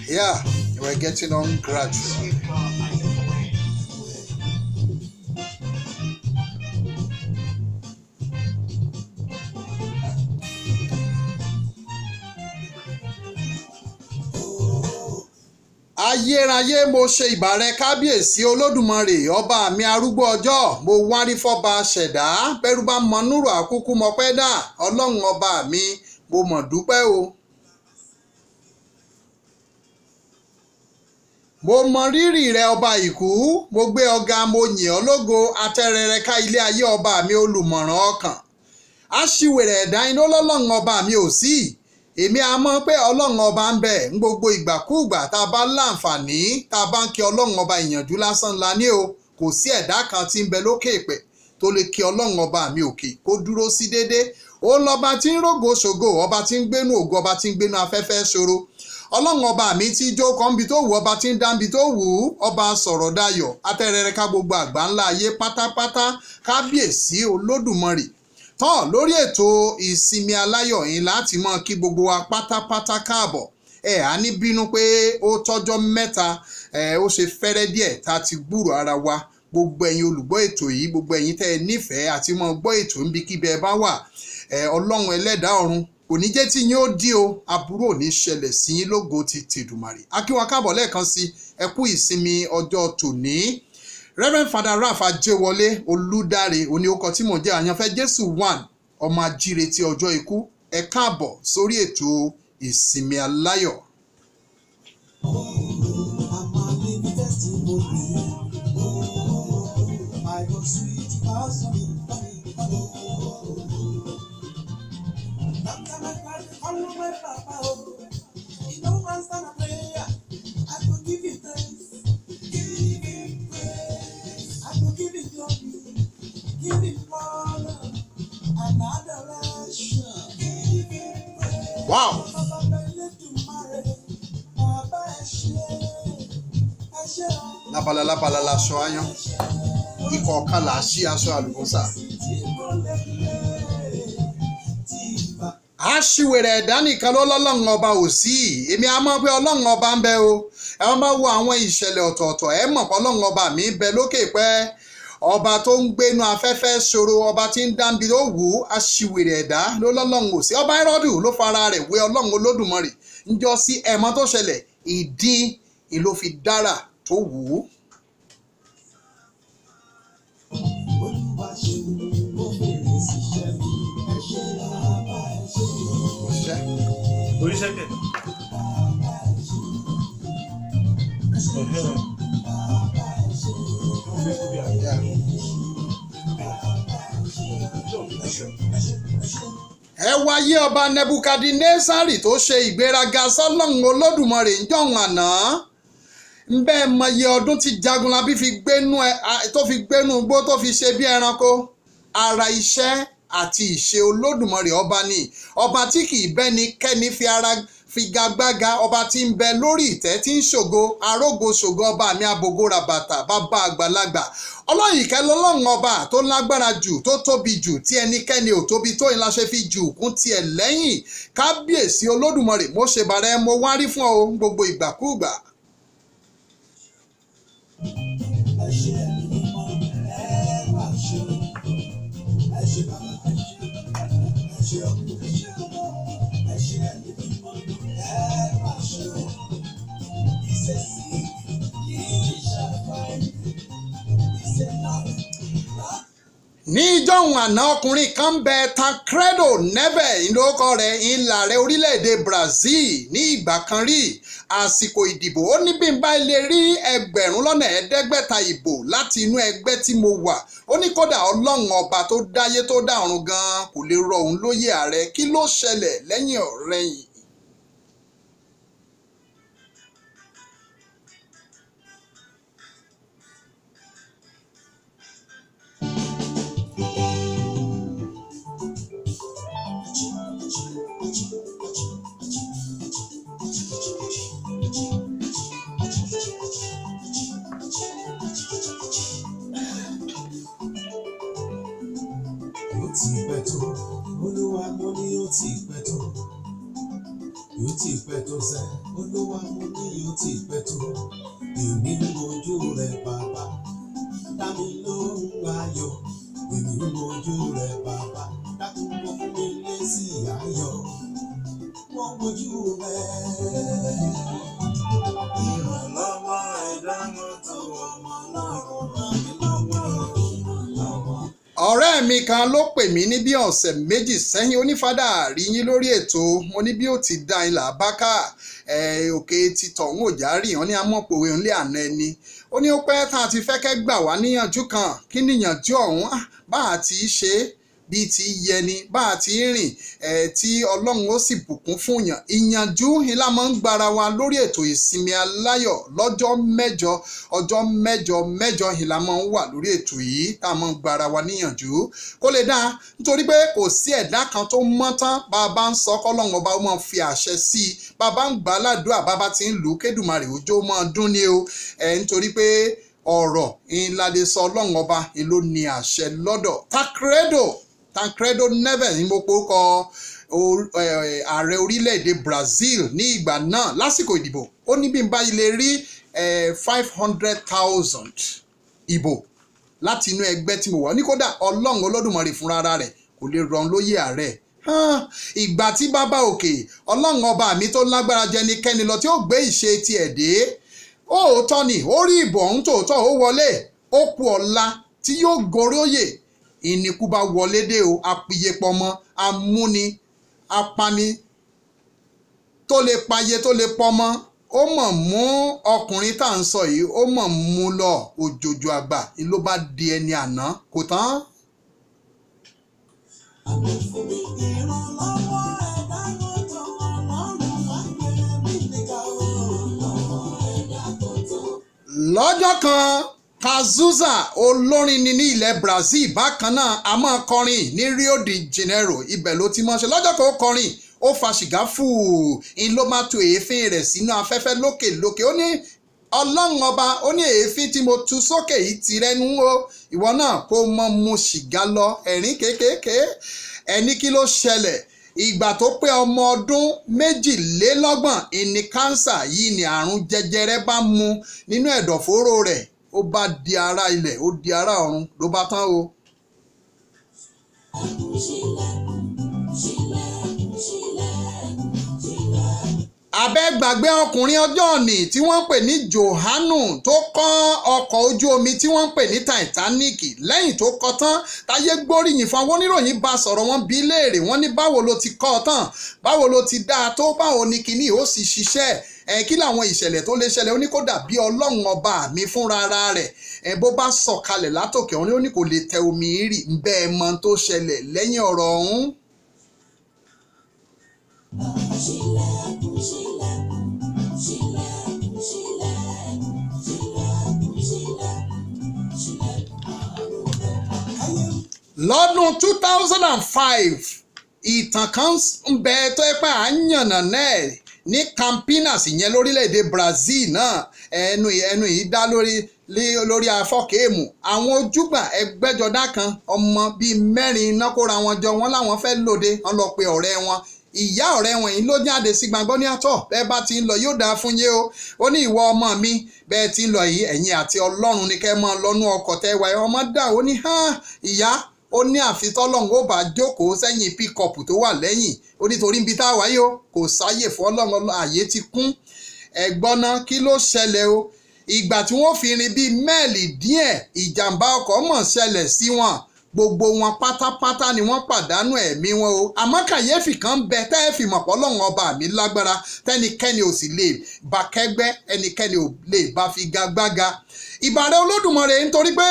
Yeah, we're getting on gradually. Ayérayé, mo ṣe ìbàrẹ̀ kábíyèsí olódùmarè ọba mi arúgbó ọjọ́. Mo wárí fọ́ba ṣẹ̀dá, bẹ́rù bá mọ núrò àkúkú mọpẹ́ dà. Ọlọ́run ọba mi, mo mọ̀ dúpẹ́ o. Mo mọ rírì rẹ ọba ìkú, mo gbé ọ̀gá, mo yìn ọ́ lógo. Atẹ́rẹrẹ ká ilé ayé ọba mi olùmọ̀ràn ọkàn. Aṣiwèrè ẹ̀dá iná lọ́lọ́run ọba mi ò sí. Èmi a mọ̀ pé ọlọ́run ọba ń bẹ ń gbogbo ìgbàkúùgbà tá a bá láǹfààní, tá a bá ń kí ọlọ́run ọba, ìyànjú lásán la ní o. Kò sí ẹ̀dá kan tí ń bẹ lókè ìpẹ́ tó lè kí ọlọ́run ọba mi òkè kó dúró sí déédé. Ó lọ́ba tí ń rògo ṣògo, ọba tí ń gbénu ògo, ọba tí ń gbénu afẹ́fẹ́ ṣòro. Ọlọ́run ọba mi tí jó kan bí tó wù, ọba tí ń dá bí tó wù ú, ọba sọ̀rọ̀ dayọ̀, atẹ́rẹrẹ ká gbogbo àgbà ńlá ayé pátápátá. Kábíyèsí olódùmarè. Tán lórí ètò ìsinmi aláyọ̀ yìí láti mọ kí gbogbo wa pátápátá káàbọ̀. Ẹ á ní bínú pé ó tọ́jọ́ mẹ́ta, ẹ ó ṣe fẹ́rẹ́ díẹ̀ tá a ti gbúrò ara wa. Gbogbo ẹ̀yin olùgbọ́ ètò yìí, gbogbo ẹ̀yin tẹ́ ẹ nífẹ̀ẹ́ àti mọ gbọ́ ètò níbikíbi ẹ bá wà, ẹ ọlọ́run ẹlẹ́dàá ọ̀run kò ní jẹ́ tí yín ó dí o, aburú ò ní ṣẹlẹ̀ sí yín lógo ti tèdùmàrè. Akíwa káàbọ̀ lẹ́ẹ̀kan sí, ẹ kú ìsinmi ọjọ́ tòní. Reverend Father Ralph Ajéwọlé Olúdáre òní okọ̀ tí mò ń jẹ́ àyànfẹ́ Jésù one ọmọ ajíire tí ọjọ́ ikú. Ẹ káàbọ̀ sórí ètò ìsinmi aláyọ̀. I'm a living testimony. Oh, I go sweet pass on me. Sometimes I cry, call on my papa. Oh, he don't answer my prayer. I go give him thanks, give him praise. I go give him glory, give him honor and adoration. Give him praise. Wow. Bàbá Elédùmarè, bàbá ẹ ṣé, ẹ ṣé o. Lábala lábala laṣọ aáyán, ikọ̀ ọ̀kan là á ṣí aṣọ àlùbọ́sà. Aṣiwèrè ẹ̀dá nìkan ló lọ́lọ́run ọba ò sí. Èmi á mọ̀ pé ọlọ́run ọba ń bẹ o. Ẹ wọ́n bá wo àwọn ìṣẹ̀lẹ̀ ọ̀tọ̀ọ̀tọ̀, ẹ mọ̀ pé ọlọ́run ọba mi ń bẹ lókè pẹ́. Ọba tó ń gbénu afẹ́fẹ́ ṣòro, ọba tí ń dáńbi ó wù ú. Aṣiwèrè ẹ̀dá ló lọ́lọ́run ò sí. Ọba Hẹ́rọ́dù ló fara rẹ̀ wé ọlọ́run olódùmarè ńjọ́ sí ẹ̀mọ́ tó ṣẹlẹ̀, ìdín ìlò fi dára tó wù ú. Olúwa ṣeun, ó fèrè síṣẹ́ mi, ẹ ṣé bàbá, ẹ ṣé Kò ṣiṣẹ́. Oríṣẹ́ kẹ̀. bàbá, ẹ ṣé, ẹ ṣé bàbá, ẹ ṣé. Yeah. Ẹ wáyé ọba Nebukadnesari tó ṣe ìgbéraga sọ́lọ́run olódùmarè ńjọ́hun àná. Ńbẹ́ mọye ọdún tí Jagunlabi fi gbénú ẹ tó fi gbénú igbó tó fi ṣe bí ẹranko. Ara iṣẹ́ àti ìṣe olódùmarè ọba ni, ọba tí kì í bẹ́ni kẹ́ni fi ara figagbága, ọba tí ń bẹ lórí ìtẹ́ tí ń ṣògo arógo ṣògo, ọba mi abogo rabata bàbá àgbàlagbà. Ọlọ́run ìkẹ́ lọ́lọ́run ọba tó lágbára jù, tó tóbi jù, tí ẹnikẹ́ni ò tóbi tó, ìlà ṣe fi jù kún tiẹ̀ lẹ́yìn. Kábíyèsí olódùmarè, mo ṣèbàrẹ̀, mo wárí fún ọ gbogbo ìgbàkúùgbà. Ẹ ṣé ẹ̀mí mímọ́, ẹ má ṣe o. Ẹ ṣé bàbá, ẹ ṣé ọkọ, ẹ ṣé ẹ̀mí mímọ́, ẹ má ṣe o. Ìṣesí yìí ṣàfihàn, ìṣe náà. Ní ìjọ́hun àná, ọkùnrin kan bẹ, Tancredo Neves ìlókọ rẹ̀, ìlà rẹ̀ orílẹ̀-èdè Brazil ní ìgbà kan rí. Àsìkò ìdìbò, ó ní bí n bá lè rí 5,000,000 ìbò láti inú ẹgbẹ́ tí mo wà, ó ní kódà ọlọ́run ọba tó dáyé tó dá ọ̀run gan-an kò lè rọ òun lóyè ààrẹ. Kí ló ṣẹlẹ̀ lẹ́yìn ọ̀rẹ̀yìn? Ó ti pẹ́ tó, Olúwa, mo ní ó ti pẹ́ tó. Yóò ti pẹ́ tó sẹ́, Olúwa mo ní yóò ti pẹ́ tó. Èmi ń wojú rẹ bàbá, dá mi lóhùn ayọ̀. Èmi ń wojú rẹ bàbá, dákun kó fún mi lésì ayọ̀. Wọ́n wojú rẹ. Ìrànlọ́wọ́ ẹ̀dá mọ́ tó ọmọ Ọlọ́run ràn mí lọ́wọ́. Lọ́wọ́. Ọ̀rẹ́ mi kan ló pè mí ní bí ọ̀sẹ̀ 2 sẹ́yìn. Onífádà rí yín lórí ètò. Mo ní bí ó ti dá ilà bákà òkè ti tọ̀hún òjá rí wọn ní amọ̀pòwe ńlẹ̀ àná ẹni. Ó ní ó pẹ́ tá a ti fẹ́ kẹ́ gbà wá níyànjú kan. Kí níyànjú ọ̀hún? Bá a ti ṣe é bí ti yẹni, bá a ti rìn tí Ọlọ́run ó sì bùkún fún yàn. Ìyànjú ńlá máa ń gbára wa lórí ètò ìsinmi aláyọ̀ lọ́jọ́ mẹ́jọ. Ọjọ́ mẹ́jọ mẹ́jọ ńlá máa ń wà lórí ètò yìí tá a máa ń gbára wa níyànjú kó lè dáa, nítorí pé kò sí ẹ̀dá kan tó mọ́ tán. Bá a bá ń sọ kọ́lọ́run ọba ó máa fi àṣẹ sí i, bá a bá ń gbà á ládùúà, bá a bá ti ń lù ú kédùmarè òjò máa dún ní o. Nítorí pé ọ̀rọ̀ ńlá lè sọ, Ọlọ́run ọba ló ní àṣẹ lọ́dọ̀. Tancredo Neves ni mo porúkọ ààrẹ orílẹ̀-èdè Brazil ní ìgbà náà lásìkò ìdìbò. Ó ní bí n bá ilé rí 500,000 ìbò láti inú ẹgbẹ́ tí mo wà ní, kódà Ọlọ́run Olódùmarè fúnra rẹ̀ kò lè rọrùn lóyè ààrẹ. Ìgbà tí bàbá òkè Ọlọ́run ọba mi tó lágbára jẹnikẹ́ni lọ tí ó gbé ìṣe tiẹ̀ dé, òótọ́ ni ó rí ìbò ọ̀hún tòótọ́, ó wọlé, ó kù ọ̀la tí yóò goróyè. Ìníkú bá wọlé dé o, apiyepọmọ, amúni, apani tó lè payé tó lè pọmọ. Ó mọ̀ mú ọkùnrin tá à ń sọ yìí, ó mọ̀ mú lọ òjòjò àgbà ló bá di ẹni àná kò tán. Ìrànlọ́wọ́ ẹ̀dá tó Ọlọ́run máa ń gbé mi níga o. Lọ́jọ́ kan, Cazuza olórin ni ní ilẹ̀ Brazil bákan náà, a máa kọrin ní Rio de Janeiro, ibẹ̀ ló ti mọ̀ ṣe. Lọ́jọ́ kan ó kọrin, ó fa sìgá fùú, ń ló máa tu èéfín rẹ̀ sínú afẹ́fẹ́ lókè lókè. Ó ní Ọlọ́run ọba, ó ní èéfín tí mo tu sókè yìí ti rẹ́nu o, ìwọ náà kó mọ́ mu sìgá lọ. Ẹ̀rín kéékèèké. Ẹni kí ló ṣẹlẹ̀? Ìgbà tó pé ọmọ ọdún 22 ìní kánsà yìí ni àrùn jẹjẹrẹ bá mu nínú ẹ̀dọ̀fóró rẹ̀, ó bá di ara ilẹ̀, ó di ara ọ̀run, ló bá tán o. Abẹ́gbàgbé ọkùnrin ọjọ́ òní tí wọ́n ń pè ní Johanu tó kọ́ ọkọ̀ ojú omi tí wọ́n ń pè ní Titanic. Lẹ́yìn tó kọ́ tán, táyé gbóríyìn fún àwọn oníròyìn bá sọ̀rọ̀, wọ́n bí léèrè, wọ́n ní báwo ló ti kọ́ tán, báwo ló ti dáa tó, báwo ni kinní ó sì ṣiṣẹ́, kí làwọn ìṣẹ̀lẹ̀ tó lè ṣẹlẹ̀. Ó ní kódà bí Ọlọ́run ọba mi fúnra ara rẹ̀ bó bá sọ̀kalẹ̀ látòkè ọ̀run, ó ní kò lè tẹ omi rì. Bẹ́ẹ̀ mọ tó ṣẹlẹ̀ lẹ́yìn ọ̀rọ̀ ọ̀hún. Lọ́dún 2005, ìtàn kan ń bẹ tó ẹ pé à ń yànnà náà ní Campinas yẹn lórílẹ̀‐èdè Brazil náà. Ẹnu yìí dá lórí afọ́kèémù. Àwọn ojúgbà ẹgbẹ́jọdá kan, ọmọ bíi 4 iná kóra wọn jọ, wọn láwọn fẹ́ lóde, wọn lọ pe ọ̀rẹ́ wọn. Ìyá ọ̀rẹ́ wọn yìí ló jáde sí gbangba ní àtọ̀, bẹ́ẹ̀ bá ti ń lọ yóò dáa fún yín o. Ó ní ìwọ ọmọ mi, bẹ́ẹ̀ ti ń lọ yìí, ẹ̀yin àti Ọlọ́run ni kẹ́ mọ́ lọ́nú ọkọ̀ tẹ́ wáyé. Ọmọ dà, ó ní hàn ìyá, ó ní àfitọ́lọ́run ó bá jókòó sẹ́yìn píkọ̀pù tó wà lẹ́yìn. Ó nítorí níbi tá a wáyé o, kò sáyè fún Ọlọ́run, àyè ti kún. Ẹ̀gbọ́n náà kí ló ṣẹlẹ̀ o? Ìgbà tí wọ́n fi rin bíi mẹ́ẹ̀lì díẹ̀, ìjàmbá ọkọ̀ mọ̀ ṣẹlẹ̀ sí wọn. Gbogbo wọn pátápátá ni wọ́n pàdánù ẹ̀mí wọn o. Àmọ́ kàyéfì kan ń bẹ tẹ́ ẹ fi mọ̀ pé Ọlọ́run ọba mi lágbára, tẹ́nikẹ́ni ò sì lè bá kẹ́gbẹ́, ẹnikẹ́ni ò lè bá fi gagbága. Ìbàrẹ̀ Olódùmarè, nítorí pé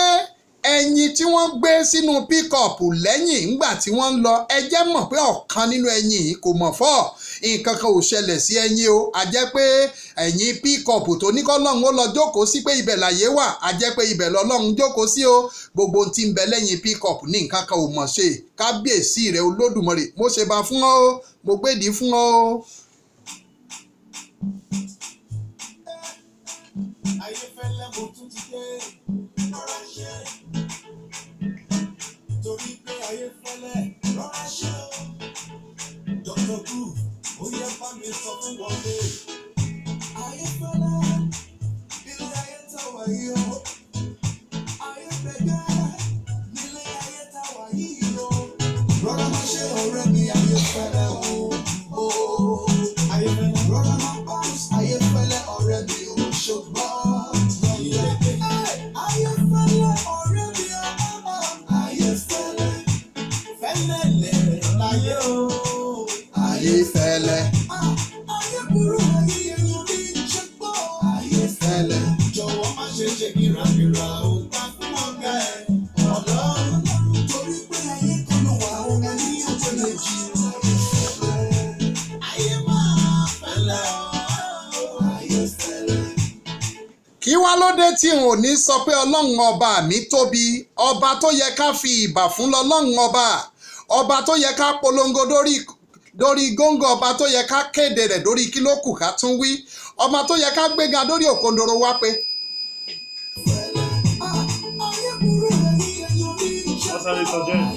ẹyin tí wọ́n gbé sínú píkọ̀pù lẹ́yìn ńgbà tí wọ́n ń lọ, ẹ jẹ́ mọ̀ pé ọ̀kan nínú ẹyin yìí kò mọ̀ fọ́, nǹkan kan ò ṣẹlẹ̀ sí ẹyin o. A jẹ́ pé ẹ̀yìn píkọ̀pù tó ní kọ́lọ́run ó lọ jókòó sí pé ibẹ̀ làyé wà, a jẹ́ pé ibẹ̀ lọ́lọ́run jókòó sí o. Gbogbo ohun tí ń bẹ lẹ́yìn píkọ̀pù ní nǹkan kan ò mọ̀ ṣe. Kábíyèsí rẹ̀ Olódùmarè, mo ṣe bá fún ọ o, mo gbèdí fún ọ o. Ayéfẹ́lẹ́ mo tún ti dé, rọra ṣe. Torí pé Ayéfẹ́lẹ́ rọra ṣe o. Dr. Groove, ó yẹ bá mi sọ fún wọn pé ayé fẹ́lẹ́ nílé ayé táwa yìí o. Ayé gbẹ̀gẹ́ nílé ayé táwa yìí o. Rọra máa ṣe ọ̀rẹ́ mi, ayé fẹ́lẹ́ o. Ayé fẹ́lẹ́ rọra máa bounce, ayé fẹ́lẹ́ ọ̀rẹ́ mi o, ṣùgbọ́n ayé fẹ́lẹ́ ọ̀rẹ́ mi o, ayé fẹ́lẹ́ fẹ́lẹ́lẹ̀ láyé o. Ayé fẹ́lẹ́. Ayé burú, ayé ẹ̀yàn ní ṣẹ́gbọ́. Ayé fẹ́lẹ́. Jọ̀wọ́ má ṣe ṣe kìràkìrà ò gbà fún ọ̀gá ẹ̀ ọlọ́run. Torí pé ayé kan ló wà ó, ẹni yóò tó lè jì. Ayé máa fẹ́lẹ́ o. Ayé fẹ́lẹ́. Kí wá ló dé tí n ò ní sọ pé ọlọ́run ọba mi tóbi, ọba tó yẹ ká fi ìbà fún lọ́lọ́run ọba, ọba tó yẹ ká polongo dórí góńgó, ọba tó yẹ ká kéde rẹ̀ dórí kílókù ká tún wí, ọba tó yẹ ká gbéga dórí òkondoro wá pé. Ayé burú, ayé ẹ̀yàn ní Wọ́n sáré ṣẹ́gbọ́. kọjá ẹ̀.